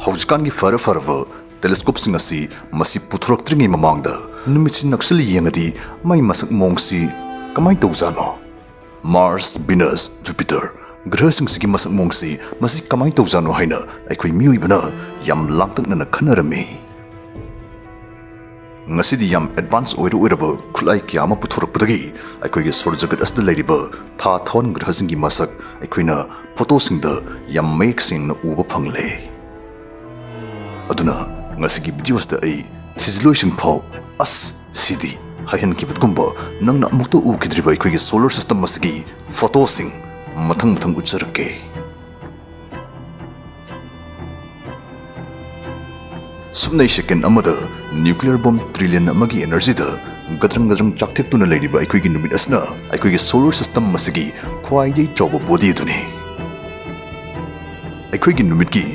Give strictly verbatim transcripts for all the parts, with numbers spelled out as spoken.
ꯍꯧꯖꯤꯛꯀꯥꯟꯒꯤ ꯐꯔ ꯐꯔꯕ ꯇꯦꯂꯦꯁꯀꯣꯞꯁꯤꯡ ꯑꯁꯤ ꯃꯁꯤ ꯄꯨꯊꯣꯔꯛꯇ꯭ꯔꯤꯉꯩ ꯃꯃꯥꯡꯗ ꯅꯨꯃꯤꯠꯁꯤ ꯅꯛꯁꯤꯜꯂ ꯌꯦꯡꯉꯗꯤ ꯃꯥꯏ ꯃꯁꯛ ꯃꯑꯣꯡꯁꯤ ꯀꯃꯥꯏꯅ ꯇꯧꯖꯥꯠꯅꯣ? ꯃꯥꯔꯁ, ꯖꯨꯄꯤꯇꯔ ꯒ꯭ꯔꯍꯁꯤꯡꯁꯤꯒꯤ ꯃꯁꯛ ꯃꯑꯣꯡꯁꯤ ꯃꯁꯤ ꯀꯃꯥꯏꯅ ꯇꯧꯖꯥꯠꯅꯣ ꯍꯥꯏꯅ ꯑꯩꯈꯣꯏ ꯃꯤꯑꯣꯏꯕꯅ ꯌꯥꯝ ꯂꯥꯡꯇꯛꯅꯅ ꯈꯟꯅꯔꯝꯃꯤ꯫ ꯉꯁꯤꯗꯤ ꯌꯥꯝ ꯑꯦꯗꯚꯥꯟꯁ ꯑꯣꯏꯔ ꯑꯣꯏꯔꯕ ꯈꯨꯠꯂꯥꯏ ꯀꯌꯥ ꯑꯃ ꯄꯨꯊꯣꯔꯛꯄꯗꯒꯤ ꯑꯩꯈꯣꯏꯒꯤ ꯁꯣꯔ ꯖꯒꯠ ꯑꯁꯤꯗ ꯂꯩꯔꯤꯕ ꯊꯥ ꯊꯋꯥꯟ ꯒ꯭ꯔꯍꯁꯤꯡꯒꯤ ꯃꯁꯛ ꯑꯩꯈꯣꯏꯅ ꯐꯣꯇꯣꯁꯤꯡꯗ ꯌꯥꯝ ꯃꯌꯦꯛ ꯁꯦꯡꯅ ꯎꯕ ꯐꯪꯂꯦ꯫ ꯑꯗꯨꯅ ꯉꯁꯤꯒꯤ ꯚꯤꯗꯤꯑꯣꯁꯤꯗ ꯑꯩ ꯊꯤꯖꯤꯜꯂꯣꯏꯁꯤꯡ ꯐꯥꯎ "ꯑꯁ, ꯁꯤꯗꯤ" ꯍꯥꯏꯍꯟꯈꯤꯕꯒꯨꯝꯕ ꯅꯪꯅ ꯑꯃꯨꯛꯇ ꯎꯈꯤꯗ꯭ꯔꯤꯕ ꯑꯩꯈꯣꯏꯒꯤ ꯁꯣꯂꯔ ꯁꯤꯁꯇꯝ ꯑꯁꯤꯒꯤ ꯐꯣꯇꯣꯁꯤꯡ ꯃꯊꯪ ꯃꯊꯪ ꯎꯠꯆꯔꯛꯀꯦ꯫ ꯁꯨꯞꯅꯩ ꯁꯦꯀꯦꯟ ꯑꯃꯗ ꯅ꯭ꯌꯨꯀ꯭ꯂꯤꯌꯔ ꯕꯣꯝ ꯇ꯭ꯔꯤꯂꯤꯌꯟ ꯑꯃꯒꯤ ꯑꯦꯅꯔꯖꯤꯗ ꯒꯗ꯭ꯔꯪ ꯒꯗ꯭ꯔꯪ ꯆꯥꯛꯊꯦꯛꯇꯨꯅ ꯂꯩꯔꯤꯕ ꯑꯩꯈꯣꯏꯒꯤ ꯅꯨꯃꯤꯠ ꯑꯁꯤꯅ ꯑꯩꯈꯣꯏꯒꯤ ꯁꯣꯂꯔ ꯁꯤꯁꯇꯝ ꯑꯁꯤꯒꯤ ꯈ꯭ꯋꯥꯏꯗꯒꯤ ꯆꯥꯎꯕ ꯕꯣꯗꯤ ꯑꯗꯨꯅꯤ꯫ ꯑꯩꯈꯣꯏꯒꯤ ꯅꯨꯃꯤꯠꯀꯤ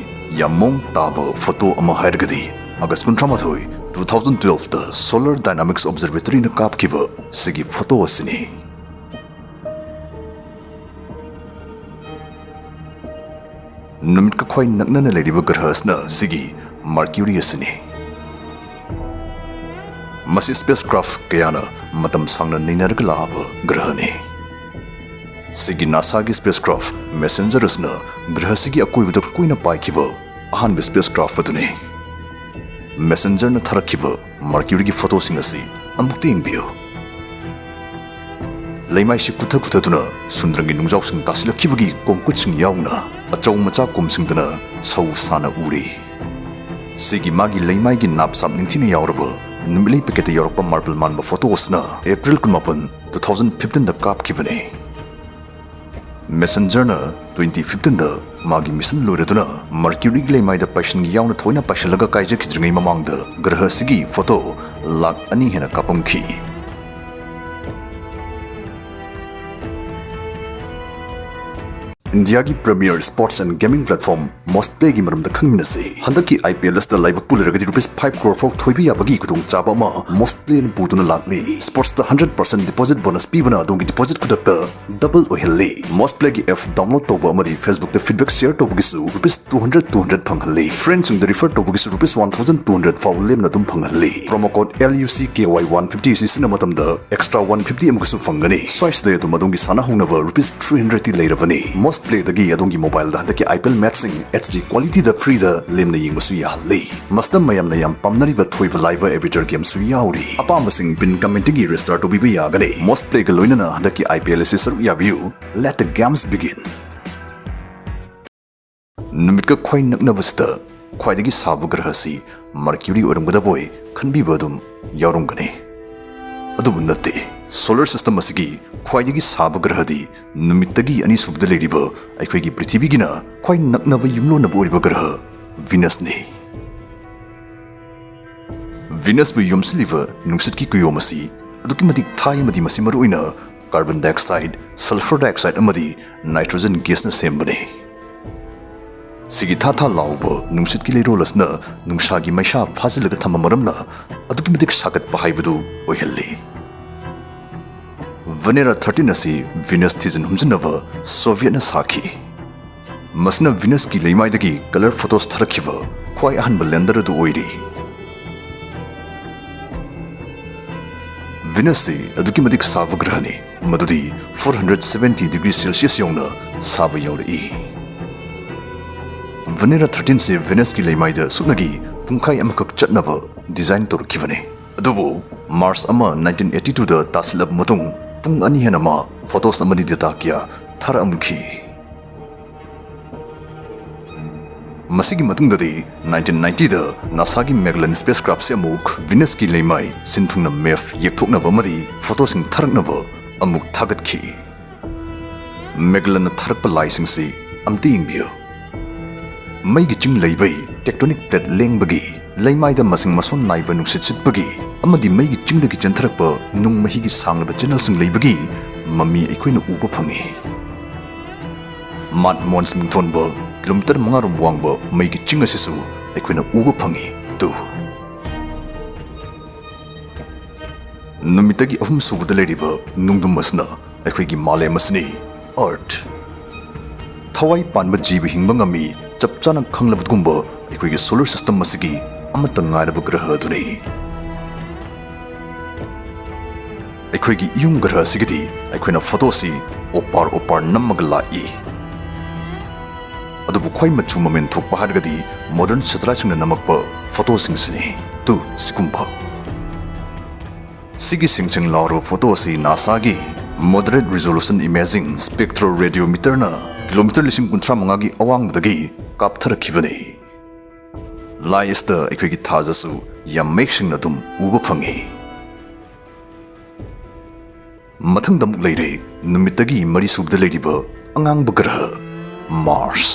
ꯌꯥꯝ ꯃꯑꯣꯡ ꯇꯥꯕ ꯐꯣꯇꯣ ꯑꯃ ꯍꯥꯏꯔꯒꯗꯤ ꯑꯥꯒꯁ ꯀꯨꯟꯊ꯭ꯔꯥ ꯃꯥꯊꯣꯏ, two thousand twelve ꯗ Solar Dynamics Observatory ꯅ ꯀꯥꯞꯈꯤꯕ ꯁꯤꯒꯤ ꯐꯣꯇꯣ ꯑꯁꯤꯅꯤ꯫ ꯅꯨꯃꯤꯠꯀ ꯈ꯭ꯋꯥꯏ ꯅꯛꯅꯅ ꯂꯩꯔꯤꯕ ꯒ꯭ꯔꯍ ꯑꯁꯤꯅ ꯁꯤꯒꯤ ꯃꯥꯔꯀ꯭ꯌꯨꯔꯤ ꯑꯁꯤꯅꯤ꯫ ꯃꯁꯤ ꯁ꯭ꯄꯦꯁ ꯀ꯭ꯔꯥꯐ ꯀꯌꯥꯅ ꯃꯇꯝ ꯁꯥꯡꯅ ꯅꯩꯅꯔꯒ ꯂꯥꯛꯂꯕ ꯒ꯭ꯔꯍꯅꯤ꯫ ꯁꯤꯒꯤ ꯅꯥꯁꯥꯒꯤ ꯁ꯭ꯄꯦꯁ ꯀ꯭ꯔꯥꯐ ꯃꯦꯁꯦꯟꯖꯔ ꯑꯁꯤꯅ ꯒ꯭ꯔꯍꯁꯤꯒꯤ ꯑꯀꯣꯏꯕꯗ ꯀꯣꯏꯅ ꯄꯥꯏꯈꯤꯕ ꯑꯍꯥꯟꯕ ꯁ꯭ꯄꯦꯁ ꯀ꯭ꯔꯥꯐ ꯑꯗꯨꯅꯤ꯫ ꯃꯦꯁꯦꯟꯖꯔꯅ ꯊꯥꯔꯛꯈꯤꯕ ꯃꯥꯔꯀ꯭ꯌꯨꯔꯤꯒꯤ ꯐꯣꯇꯣꯁꯤꯡ ꯑꯁꯤ ꯑꯃꯨꯛꯇ ꯌꯦꯡꯕꯤꯌꯨ꯫ ꯂꯩꯃꯥꯏꯁꯤ ꯀꯨꯊ ꯀꯨꯊꯗꯨꯅ ꯁꯨꯟꯗ꯭ꯔꯪꯒꯤ ꯅꯨꯡꯖꯥꯎꯁꯤꯡ ꯇꯥꯁꯤꯜꯂꯛꯈꯤꯕꯒꯤ ꯀꯣꯝꯀꯨꯠꯁꯤꯡ ꯌꯥꯎꯅ ꯑꯆꯧ ꯃꯆꯥ ꯀꯣꯝꯁꯤꯡꯗꯨꯅ ꯁꯧ ꯁꯥꯅ ꯎꯔꯤ꯫ ꯁꯤꯒꯤ ꯃꯥꯒꯤ ꯂꯩꯃꯥꯏꯒꯤ ꯅꯥꯞ ꯁꯥꯞ ꯅꯤꯡꯊꯤꯅ ꯌꯥꯎꯔꯕ ꯅꯨꯃꯤꯠꯂꯩ ꯄꯦꯀꯦꯠꯇ ꯌꯥꯎꯔꯛꯄ ꯃꯥꯔꯕꯜ ꯃꯥꯟꯕ ꯐꯣꯇꯣ ꯑꯁꯤꯅ ꯑꯦꯄ꯭ꯔꯤꯜ ꯀꯨꯟꯃꯥꯄꯟ, two thousand fifteen ꯗ ꯀꯥꯞꯈꯤꯕꯅꯤ꯫ ꯃꯦꯁꯦꯟꯖꯔꯅ twenty fifteen ꯗ ꯃꯥꯒꯤ ꯃꯤꯁꯟ ꯂꯣꯏꯔꯗꯨꯅ ꯃꯥꯔꯀ꯭ꯌꯨꯔꯤꯒꯤ ꯂꯩꯃꯥꯏꯗ ꯄꯥꯏꯁꯟꯒꯦ ꯌꯥꯎꯅ ꯊꯑꯣꯏꯅ ꯄꯥꯏꯁꯜꯂꯒ ꯀꯥꯏꯖꯈꯤꯗ꯭ꯔꯤꯉꯩ ꯃꯃꯥꯡꯗ ꯒ꯭ꯔꯍ ꯑꯁꯤꯒꯤ ꯐꯣꯇꯣ ꯂꯥꯛ ꯑꯅꯤ ꯍꯦꯟꯅ ꯀꯥꯞꯄꯝꯈꯤ꯫ ꯏꯟꯗꯤꯌꯥꯒꯤ premier sports and gaming platform ꯃꯣꯁꯄ꯭ꯂꯦꯒꯤ ꯃꯔꯝꯗ ꯈꯪꯃꯤꯟꯅꯁꯤ꯫ ꯍꯟꯗꯛꯀꯤ IPL ꯑꯁꯤꯗ ꯂꯥꯏꯕꯛ ꯄꯨ ꯂꯩꯔꯒꯗꯤ ꯔꯨꯄꯤꯁ ꯐꯥꯏꯚ ꯀ꯭ꯔꯣꯔ ꯐꯥꯎ ꯊꯣꯏꯕ ꯌꯥꯕꯒꯤ ꯈꯨꯗꯣꯡꯆꯥꯕ ꯑꯃ ꯃꯣꯁꯄ꯭ꯂꯦꯅ ꯄꯨꯗꯨꯅ ꯂꯥꯛꯂꯤ꯫ Sportsꯇ hundred percent deposit bonus ꯄꯤꯕꯅ ꯑꯗꯣꯝꯒꯤ deposit ꯈꯨꯗꯛꯇ double ꯑꯣꯏꯍꯜꯂꯤ꯫ ꯃꯣꯁꯄ꯭ꯂꯦꯒꯤ app download ꯇꯧꯕ ꯑꯃꯗꯤ Facebookꯇ feedback share ꯇꯧꯕꯒꯤꯁꯨ rupees two hundred, two hundred ꯐꯪꯍꯜꯂꯤ꯫ Friendsꯁꯤꯡꯗ refer ꯇꯧꯕꯒꯤꯁꯨ rupees one thousand two hundred ꯐꯥꯎ ꯂꯦꯝꯅ ꯑꯗꯨꯝ ꯐꯪꯍꯜꯂꯤ꯫ Promo code L U C K Y one fifty ꯑꯁꯤ ꯁꯤꯖꯤꯟꯅꯕ ꯃꯇꯝꯗ extra one fifty ꯑꯃꯒꯁꯨ ꯐꯪꯒꯅꯤ꯫ ꯁ꯭ꯋꯥꯏꯁꯤꯗ ꯑꯗꯨꯝ ꯑꯗꯣꯝꯒꯤ ꯁꯥꯟꯅꯍꯧꯅꯕ ꯔꯨꯄꯤꯁ three hundredꯇꯤ ꯂꯩꯔꯕꯅꯤ꯫ ꯃꯣꯁꯄ꯭ꯂꯦꯗꯒꯤ ꯑꯗꯣꯝꯒꯤ mobileꯗ ꯍꯟꯗꯛꯀꯤ IPL matchꯁꯤꯡ HD qualityꯗ freeꯗ ꯂꯦꯝꯅ ꯌꯦꯡꯕꯁꯨ ꯌꯥꯍꯜꯂꯤ꯫ ꯃꯁꯤꯗ ꯃꯌꯥꯝꯅ ꯌꯥꯝ ꯄꯥꯝꯅꯔꯤꯕ ꯊꯣꯏꯕ ꯂꯥꯏꯕ avatar gameꯁꯨ ꯌꯥꯎꯔꯤ꯫ ꯑꯄꯥꯝꯕꯁꯤꯡ pin commentꯇꯒꯤ register ꯇꯧꯕꯤꯕ ꯌꯥꯒꯅꯤ꯫ ꯃꯣꯁꯄ꯭ꯂꯦꯒ ꯂꯣꯏꯅꯅ ꯍꯟꯗꯛꯀꯤ IPL ꯑꯁꯤ ꯁꯔꯨꯛ ꯌꯥꯕꯤꯌꯨ꯫ Let the games begin꯫ ꯅꯨꯃꯤꯠꯀ ꯈ꯭ꯋꯥꯏ ꯅꯛꯅꯕꯁꯤꯗ ꯈ꯭ꯋꯥꯏꯗꯒꯤ ꯁꯥꯕ ꯒ꯭ꯔꯍꯁꯤ Mercury ꯑꯣꯏꯔꯝꯒꯗꯕꯣꯏ ꯈꯟꯕꯤꯕ ꯑꯗꯨꯝ ꯌꯥꯎꯔꯝꯒꯅꯤ꯫ ꯑꯗꯨꯕꯨ ꯅꯠꯇꯦ꯫ Solar system ꯑꯁꯤꯒꯤ ꯈ꯭ꯋꯥꯏꯗꯒꯤ ꯁꯥꯕ ꯒ꯭ꯔꯍꯗꯤ ꯅꯨꯃꯤꯠꯇꯒꯤ ꯑꯅꯤꯁꯨꯕꯗ ꯂꯩꯔꯤꯕ ꯑꯩꯈꯣꯏꯒꯤ ꯄ꯭ꯔꯤꯊꯤꯕꯤꯒꯤꯅ ꯈ꯭ꯋꯥꯏ ꯅꯛꯅꯕ ꯌꯨꯝꯂꯣꯟꯅꯕ ꯑꯣꯏꯔꯤꯕ ꯒ꯭ꯔꯍ Venusꯅꯤ꯫ Venusꯄꯨ ꯌꯣꯝꯁꯤꯜꯂꯤꯕ ꯅꯨꯡꯁꯤꯠꯀꯤ ꯀꯨꯌꯣꯝ ꯑꯁꯤ ꯑꯗꯨꯛꯀꯤ ꯃꯇꯤꯛ ꯊꯥꯏ ꯑꯃꯗꯤ ꯃꯁꯤ ꯃꯔꯨꯑꯣꯏꯅ carbon dioxide, sulfur dioxide ꯑꯃꯗꯤ nitrogen gasꯅ ꯁꯦꯝꯕꯅꯤ꯫ ꯁꯤꯒꯤ ꯊꯥ ꯊꯥ ꯂꯥꯎꯕ ꯅꯨꯡꯁꯤꯠꯀꯤ ꯂꯩꯔꯣꯜ ꯑꯁꯤꯅ ꯅꯨꯡꯁꯥꯒꯤ ꯃꯩꯁꯥ ꯐꯥꯖꯤꯜꯂꯒ ꯊꯝꯕ ꯃꯔꯝꯅ ꯑꯗꯨꯛꯀꯤ ꯃꯇꯤꯛ ꯁꯥꯒꯠꯄ ꯍꯥꯏꯕꯗꯨ ꯑꯣꯏꯍꯜꯂꯤ꯫ Venera thirteen ꯑꯁꯤ Venus ꯊꯤꯖꯤꯟ ꯍꯨꯝꯖꯤꯟꯅꯕ Sovietꯅ ꯁꯥꯈꯤ꯫ ꯃꯁꯤꯅ Venusꯀꯤ ꯂꯩꯃꯥꯏꯗꯒꯤ colour photos ꯊꯥꯔꯛꯈꯤꯕ ꯈ꯭ꯋꯥꯏ ꯑꯍꯟꯕ lander ꯑꯗꯨ ꯑꯣꯏꯔꯤ꯫ Venusꯁꯤ ꯑꯗꯨꯛꯀꯤ ꯃꯇꯤꯛ ꯁꯥꯕ ꯒ꯭ꯔꯍꯅꯤ, ꯃꯗꯨꯗꯤ four hundred seventy degree Celsius ꯌꯧꯅ ꯁꯥꯕ ꯌꯥꯎꯔꯛꯏ꯫ Venera thirteenꯁꯤ Venusꯀꯤ ꯂꯩꯃꯥꯏꯗ ꯁꯨꯞꯅꯒꯤ ꯄꯨꯡꯈꯥꯏ ꯑꯃꯈꯛ ꯆꯠꯅꯕ design ꯇꯧꯔꯛꯈꯤꯕꯅꯤ꯫ ꯑꯗꯨꯕꯨ March ꯑꯃ, nineteen eighty twoꯗ ꯇꯥꯁꯤꯜꯂꯕ ꯃꯇꯨꯡ ꯄꯨꯡ ꯑꯅꯤ ꯍꯦꯟꯅ ꯃꯥ photos ꯑꯃꯗꯤ data ꯀꯌꯥ ꯊꯥꯔꯛꯑꯝꯈꯤ꯫ ꯃꯁꯤꯒꯤ ꯃꯇꯨꯡꯗꯗꯤ nineteen ninetyꯗ NASAꯒꯤ Magellan spacecraftꯁꯤ ꯑꯃꯨꯛ Venusꯀꯤ ꯂꯩꯃꯥꯏ ꯁꯤꯟꯊꯨꯡꯅ map ꯌꯦꯛꯊꯣꯛꯅꯕ ꯑꯃꯗꯤ photoꯁꯤꯡ ꯊꯥꯔꯛꯅꯕ ꯑꯃꯨꯛ ꯊꯥꯒꯠꯈꯤ꯫ Magellanꯅ ꯊꯥꯔꯛꯄ ꯂꯥꯏꯁꯤꯡꯁꯤ ꯑꯝꯇ ꯌꯦꯡꯕꯤꯌꯨ꯫ ꯃꯩꯒꯤ ꯆꯤꯡ ꯂꯩꯕꯩ tectonic plate ꯂꯦꯡꯕꯒꯤ, ꯂꯩꯃꯥꯏꯗ ꯃꯁꯤꯡ ꯃꯁꯣꯟ ꯅꯥꯏꯕ ꯅꯨꯡꯁꯤꯠ ꯁꯤꯠꯄꯒꯤ ꯑꯃꯗꯤ ꯃꯩꯒꯤ ꯆꯤꯡꯗꯒꯤ ꯆꯦꯟꯊꯔꯛꯄ ꯅꯨꯡ ꯃꯍꯤꯒꯤ ꯁꯥꯡꯂꯕ channelꯁꯤꯡ ꯂꯩꯕꯒꯤ ꯃꯃꯤ ꯑꯩꯈꯣꯏꯅ ꯎꯕ ꯐꯪꯏ꯫ Mount Mons ꯃꯤꯡꯊꯣꯟꯕ ꯀꯤꯂꯣꯃꯤꯇꯔ ꯃꯉꯥ ꯔꯣꯝ ꯋꯥꯡꯕ ꯃꯩꯒꯤ ꯆꯤꯡ ꯑꯁꯤꯁꯨ ꯑꯩꯈꯣꯏꯅ ꯎꯕ ꯐꯪꯏ꯫ ꯇꯨ, ꯅꯨꯃꯤꯠꯇꯒꯤ ꯑꯍꯨꯝ ꯁꯨꯕꯗ ꯂꯩꯔꯤꯕ ꯅꯣꯡꯗꯝ ꯑꯁꯤꯅ ꯑꯩꯈꯣꯏꯒꯤ ꯃꯥꯂꯦꯝ ꯑꯁꯤꯅꯤ꯫ Earth꯫ ꯊꯋꯥꯏ ꯄꯥꯟꯕ ꯖꯤꯕ ꯍꯤꯡꯕ ꯉꯝꯃꯤ꯫ ꯆꯞ ꯆꯥꯅ ꯈꯪꯂꯕꯒꯨꯝꯕ ꯑꯩꯈꯣꯏꯒꯤ solar system ꯑꯁꯤꯒꯤ ꯑꯃꯠꯇ ꯉꯥꯏꯔꯕ ꯒ꯭ꯔꯍ ꯑꯗꯨꯅꯤ꯫ ꯑꯩꯈꯣꯏꯒꯤ ꯏꯌꯨꯝ ꯒ꯭ꯔꯍ ꯑꯁꯤꯒꯤꯗꯤ ꯑꯩꯈꯣꯏꯅ photo ꯑꯁꯤ ꯑꯣꯄꯥꯔ ꯑꯣꯄꯥꯔ ꯅꯝꯃꯒ ꯂꯥꯛꯏ꯫ ꯑꯗꯨꯕꯨ ꯈ꯭ꯋꯥꯏ ꯃꯆꯨ ꯃꯃꯦꯟ ꯊꯣꯛꯄ ꯍꯥꯏꯔꯒꯗꯤ modern satellite ꯁꯤꯡꯅ ꯅꯝꯃꯛꯄ photo ꯁꯤꯡꯁꯤꯅꯤ꯫ ꯇꯨ, ꯁꯤꯒꯨꯝꯕ꯫ ꯁꯤꯒꯤ ꯁꯤꯡ ꯁꯤꯡ ꯂꯥꯎꯔꯕ photo ꯑꯁꯤ NASA ꯒꯤ Moderate Resolution Imaging Spectroradiometer ꯅ ꯀꯤꯂꯣꯃꯤꯇꯔ ꯂꯤꯁꯤꯡ ꯀꯨꯟꯊ꯭ꯔꯥ ꯃꯉꯥꯒꯤ ꯑꯋꯥꯡꯕꯗꯒꯤ ꯀꯥꯞꯊꯔꯛꯈꯤꯕꯅꯤ꯫ ꯂꯥꯏ ꯑꯁꯤꯗ ꯑꯩꯈꯣꯏꯒꯤ ꯊꯥꯖꯁꯨ ꯌꯥꯝ ꯃꯌꯦꯛ ꯁꯦꯡꯅ ꯑꯗꯨꯝ ꯎꯕ ꯐꯪꯉꯤ꯫ ꯃꯊꯪꯗ ꯑꯃꯨꯛ ꯂꯩꯔꯦ ꯅꯨꯃꯤꯠꯇꯒꯤ ꯃꯔꯤ ꯁꯨꯕꯗ ꯂꯩꯔꯤꯕ ꯑꯉꯥꯡꯕ ꯒ꯭ꯔꯍ Mars꯫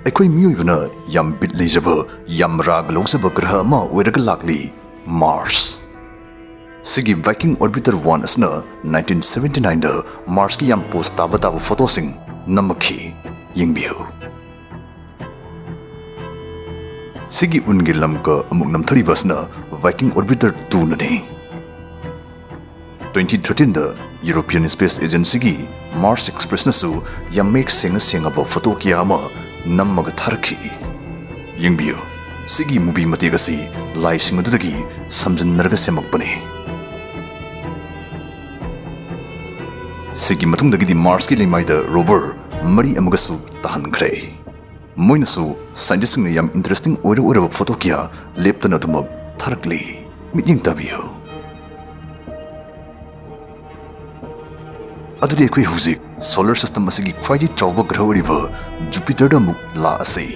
ꯑꯩꯈꯣꯏ ꯃꯤꯑꯣꯏꯕꯅ ꯌꯥꯝ ꯕꯤꯠ ꯂꯩꯖꯕ, ꯌꯥꯝ ꯔꯥꯒ ꯂꯧꯖꯕ ꯒ꯭ꯔꯍ ꯑꯃ ꯑꯣꯏꯔꯒ ꯂꯥꯛꯂꯤ Mars꯫ ꯁꯤꯒꯤ Viking Orbiter one ꯑꯁꯤꯅ nineteen seventy nine ꯗ Mars ꯀꯤ ꯌꯥꯝ pose ꯇꯥꯕ ꯇꯥꯕ photo ꯁꯤꯡ ꯅꯝꯃꯛꯈꯤ꯫ ꯌꯦꯡꯕꯤꯌꯨ꯫ ꯁꯤꯒꯤ ꯎꯟꯒꯤ ꯂꯝꯀ ꯑꯃꯨꯛ ꯅꯝꯊꯔꯤꯕ ꯑꯁꯤꯅ Viking Orbiter two ꯅꯅꯤ꯫ Twenty thirteen ꯗ European Space Agency ꯒꯤ Mars Express ꯅꯁꯨ ꯌꯥꯝ ꯃꯌꯦꯛ ꯁꯦꯡꯅ ꯁꯦꯡꯉꯕ photo ꯀꯌꯥ ꯑꯃ ꯅꯝꯃꯒ ꯊꯥꯔꯛꯈꯤ꯫ ꯌꯦꯡꯕꯤꯌꯨ, ꯁꯤꯒꯤ movie ꯃꯇꯦꯛ ꯑꯁꯤ ꯂꯥꯏꯁꯤꯡ ꯑꯗꯨꯗꯒꯤ ꯁꯝꯖꯤꯟꯅꯔꯒ ꯁꯦꯝꯃꯛꯄꯅꯤ꯫ ꯁꯤꯒꯤ ꯃꯇꯨꯡꯗꯒꯤꯗꯤ Mars ꯀꯤ ꯂꯩꯃꯥꯏꯗ rover ꯃꯔꯤ ꯑꯃꯒꯁꯨ ꯇꯥꯍꯟꯈ꯭ꯔꯦ꯫ ꯃꯣꯏꯅꯁꯨ scientist ꯁꯤꯡꯅ ꯌꯥꯝ interesting ꯑꯣꯏꯔ ꯑꯣꯏꯔꯕ photo ꯀꯌꯥ ꯂꯦꯞꯇꯅ ꯑꯗꯨꯃꯛ ꯊꯥꯔꯛꯂꯤ꯫ ꯃꯤꯠꯌꯦꯡ ꯇꯥꯕꯤꯌꯨ꯫ ꯑꯗꯨꯗꯤ ꯑꯩꯈꯣꯏ ꯍꯧꯖꯤꯛ solar system ꯑꯁꯤꯒꯤ ꯈ꯭ꯋꯥꯏꯗꯒꯤ ꯆꯥꯎꯕ ꯒ꯭ꯔꯍ ꯑꯣꯏꯔꯤꯕ Jupiter ꯗ ꯑꯃꯨꯛ ꯂꯥꯛꯑꯁꯤ꯫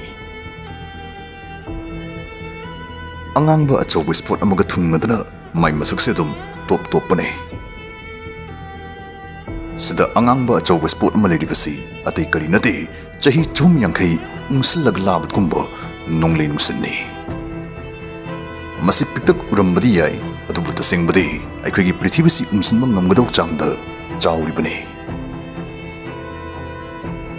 ꯑꯉꯥꯡꯕ ꯑꯆꯧꯕ spot ꯑꯃꯒ ꯊꯨꯡꯅꯗꯅ ꯃꯥꯏ ꯃꯁꯛꯁꯦ ꯑꯗꯨꯝ ꯇꯣꯞ ꯇꯣꯞꯄꯅꯦ꯫ ꯁꯤꯗ ꯑꯉꯥꯡꯕ ꯑꯆꯧꯕ spot ꯑꯃ ꯂꯩꯔꯤꯕꯁꯤ ꯑꯇꯩ ꯀꯔꯤ ꯅꯠꯇꯦ, ꯆꯍꯤ ꯆꯍꯨꯝ ꯌꯥꯡꯈꯩ ꯎꯪꯁꯤꯜꯂꯒ ꯂꯥꯕꯒꯨꯝꯕ ꯅꯣꯡꯂꯩ ꯅꯨꯡꯁꯤꯠꯅꯤ꯫ ꯃꯁꯤ ꯄꯤꯛꯇꯛ ꯎꯔꯝꯕꯗꯤ ꯌꯥꯏ, ꯑꯗꯨꯕꯨ ꯇꯁꯦꯡꯕꯗꯤ ꯑꯩꯈꯣꯏꯒꯤ ꯄ꯭ꯔꯤꯊꯤꯕꯤꯁꯤ ꯎꯝꯁꯤꯟꯕ ꯉꯝꯒꯗꯧ ꯆꯥꯡꯗ ꯆꯥꯎ꯫ ꯇꯥꯍꯧꯔꯤꯕꯅꯤ꯫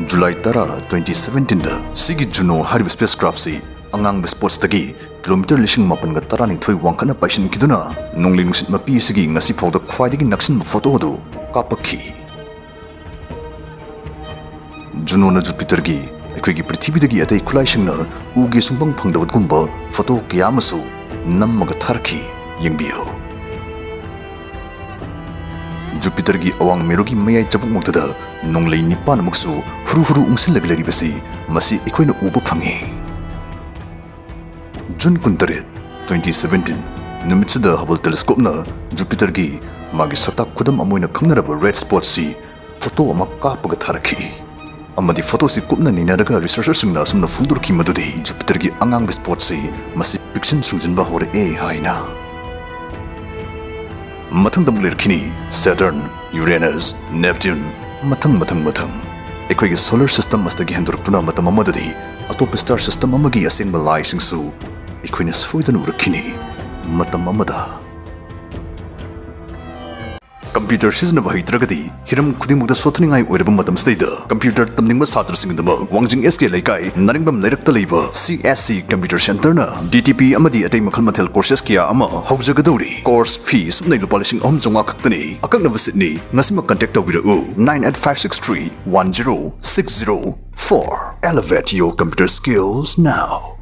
ꯖꯨꯂꯥꯏ ꯇꯔꯥ, ꯇ꯭ꯋꯦꯟꯇꯤ ꯁꯚꯦꯟꯇꯤꯟꯗ ꯁꯤꯒꯤ ꯖꯨꯅꯣ ꯍꯥꯏꯔꯤꯕ ꯁ꯭ꯄꯦꯁ ꯀ꯭ꯔꯥꯐꯁꯤ ꯑꯉꯥꯡꯕ ꯁ꯭ꯄꯣꯠꯁꯇꯒꯤ ꯀꯤꯂꯣꯃꯤꯇꯔ ꯂꯤꯁꯤꯡ ꯃꯥꯄꯟꯒ ꯇꯔꯥꯅꯤꯊꯣꯏ ꯋꯥꯡꯈꯠꯅ ꯄꯥꯏꯁꯤꯟꯈꯤꯗꯨꯅ ꯅꯣꯡꯂꯩ ꯅꯨꯡꯁꯤꯠ ꯃꯄꯤ ꯑꯁꯤꯒꯤ ꯉꯁꯤ ꯐꯥꯎꯗ ꯈ꯭ꯋꯥꯏꯗꯒꯤ ꯅꯛꯁꯤꯟꯕ ꯐꯣꯇꯣ ꯑꯗꯨ ꯀꯥꯞꯄꯛꯈꯤ꯫ ꯖꯨꯅꯣꯅ ꯖꯨꯄꯤꯇꯔꯒꯤ ꯑꯩꯈꯣꯏꯒꯤ ꯄ꯭ꯔꯤꯊꯤꯕꯤꯗꯒꯤ ꯑꯇꯩ ꯈꯨꯠꯂꯥꯏꯁꯤꯡꯅ ꯎꯒꯦ ꯁꯨꯡꯐꯪ ꯐꯪꯗꯕꯒꯨꯝꯕ ꯐꯣꯇꯣ ꯀꯌꯥ ꯑꯃꯁꯨ ꯅꯝꯃꯒ ꯊꯥꯔꯛꯈꯤ꯫ ꯌꯦꯡꯕꯤꯌꯨ꯫ ꯖꯨꯄꯤꯇꯔꯒꯤ ꯑꯋꯥꯡ ꯃꯦꯔꯨꯒꯤ ꯃꯌꯥꯏ ꯆꯕꯨꯛꯃꯛꯇꯗ ꯅꯣꯡꯂꯩ ꯅꯤꯄꯥꯟꯃꯨꯛꯁꯨ ꯍꯨꯔꯨ ꯍꯨꯔꯨ ꯎꯪꯁꯤꯜꯂꯒ ꯂꯩꯔꯤꯕꯁꯤ ꯃꯁꯤ ꯑꯩꯈꯣꯏꯅ ꯎꯕ ꯐꯪꯉꯤ꯫ ꯖꯨꯟ ꯀꯨꯟꯇꯔꯦꯠ, ꯇ꯭ꯋꯦꯟꯇꯤ ꯁꯚꯦꯟꯇꯤꯟ ꯅꯨꯃꯤꯠꯁꯤꯗ ꯍꯕꯜ ꯇꯦꯂꯦꯁꯀꯣꯞꯅ ꯖꯨꯄꯤꯇꯔꯒꯤ ꯃꯥꯒꯤ ꯁꯛꯇꯥꯛ ꯈꯨꯗꯝ ꯑꯃ ꯑꯣꯏꯅ ꯈꯪꯅꯔꯕ ꯔꯦꯗ ꯁ꯭ꯄꯣꯠꯁꯤ ꯐꯣꯇꯣ ꯑꯃ ꯀꯥꯞꯄꯒ ꯊꯥꯔꯛꯈꯤ꯫ ꯑꯃꯗꯤ ꯐꯣꯇꯣꯁꯤ ꯀꯨꯞꯅ ꯅꯩꯅꯔꯒ ꯔꯤꯁꯔꯆꯔꯁꯤꯡꯅ ꯑꯁꯨꯝꯅ ꯐꯣꯡꯗꯣꯔꯛꯈꯤ ꯃꯗꯨꯗꯤ ꯖꯨꯄꯤꯇꯔꯒꯤ ꯑꯉꯥꯡꯕ ꯁ꯭ꯄꯣꯠꯁꯤ ꯃꯁꯤ ꯄꯤꯛꯁꯤꯟ ꯁꯨꯡꯖꯤꯟꯕ ꯍꯧꯔꯛꯑꯦ ꯍꯥꯏꯅ꯫ ꯃꯊꯪꯗ ꯑꯃꯨꯛ ꯂꯩꯔꯛꯈꯤꯅꯤ ꯁꯦꯇꯔꯟ, ꯌꯨꯔꯦꯅꯁ, ꯅꯦꯞꯇ꯭ꯌꯨꯟ, ꯃꯊꯪ ꯃꯊꯪ ꯃꯊꯪ꯫ ꯑꯩꯈꯣꯏꯒꯤ ꯁꯣꯂꯔ ꯁꯤꯁꯇꯝ ꯑꯁꯤꯗꯒꯤ ꯍꯦꯟꯗꯣꯔꯛꯇꯨꯅ ꯃꯇꯝ ꯑꯃꯗꯗꯤ ꯑꯇꯣꯞꯄ ꯁ꯭ꯇꯥꯔ ꯁꯤꯁꯇꯝ ꯑꯃꯒꯤ ꯑꯁꯦꯡꯕ ꯂꯥꯏꯁꯤꯡꯁꯨ ꯑꯩꯈꯣꯏꯅ ꯁꯣꯏꯗꯅ ꯎꯔꯛꯈꯤꯅꯤ ꯃꯇꯝ ꯑꯃꯗ꯫ ꯀꯝꯄ꯭ꯌꯨꯇꯔ ꯁꯤꯖꯤꯟꯅꯕ ꯍꯩꯇ꯭ꯔꯒꯗꯤ ꯍꯤꯔꯝ ꯈꯨꯗꯤꯡꯃꯛꯇ ꯁꯣꯠꯊꯅꯤꯡꯉꯥꯏ ꯑꯣꯏꯔꯕ ꯃꯇꯝꯁꯤꯗꯩꯗ ꯀꯝꯄ꯭ꯌꯨꯇꯔ ꯇꯝꯅꯤꯡꯕ ꯁꯥꯇ꯭ꯔꯁꯤꯡꯒꯤꯗꯃꯛ ꯋꯥꯡꯖꯤꯡ ꯑꯦꯁ ꯀꯦ ꯂꯩꯀꯥꯏ ꯅꯥꯔꯤꯡꯕꯝ ꯂꯩꯔꯛꯇ ꯂꯩꯕ ꯁꯤ ꯑꯦꯁ ꯁꯤ ꯀꯝꯄ꯭ꯌꯨꯇꯔ ꯁꯦꯟꯇꯔꯅ ꯗꯤ ꯇꯤ ꯄꯤ ꯑꯃꯗꯤ ꯑꯇꯩ ꯃꯈꯜ ꯃꯊꯦꯜ ꯀꯣꯔꯁꯦꯁ ꯀꯌꯥ ꯑꯃ ꯍꯧꯖꯒꯗꯧꯔꯤ꯫ ꯀꯣꯔꯁ ꯐꯤ ꯁꯨꯞꯅꯩ ꯂꯨꯄꯥ ꯂꯤꯁꯤꯡ ꯑꯍꯨꯝ ꯆꯥꯝꯃꯉꯥ ꯈꯛꯇꯅꯤ꯫ ꯑꯀꯛꯅꯕ ꯁꯤꯠꯅꯤ꯫ ꯉꯁꯤꯃꯛ ꯀꯟꯇꯦꯛ ꯇꯧꯕꯤꯔꯛꯎ, nine eight five six three one zero six zero four. Elevate your computer skills now.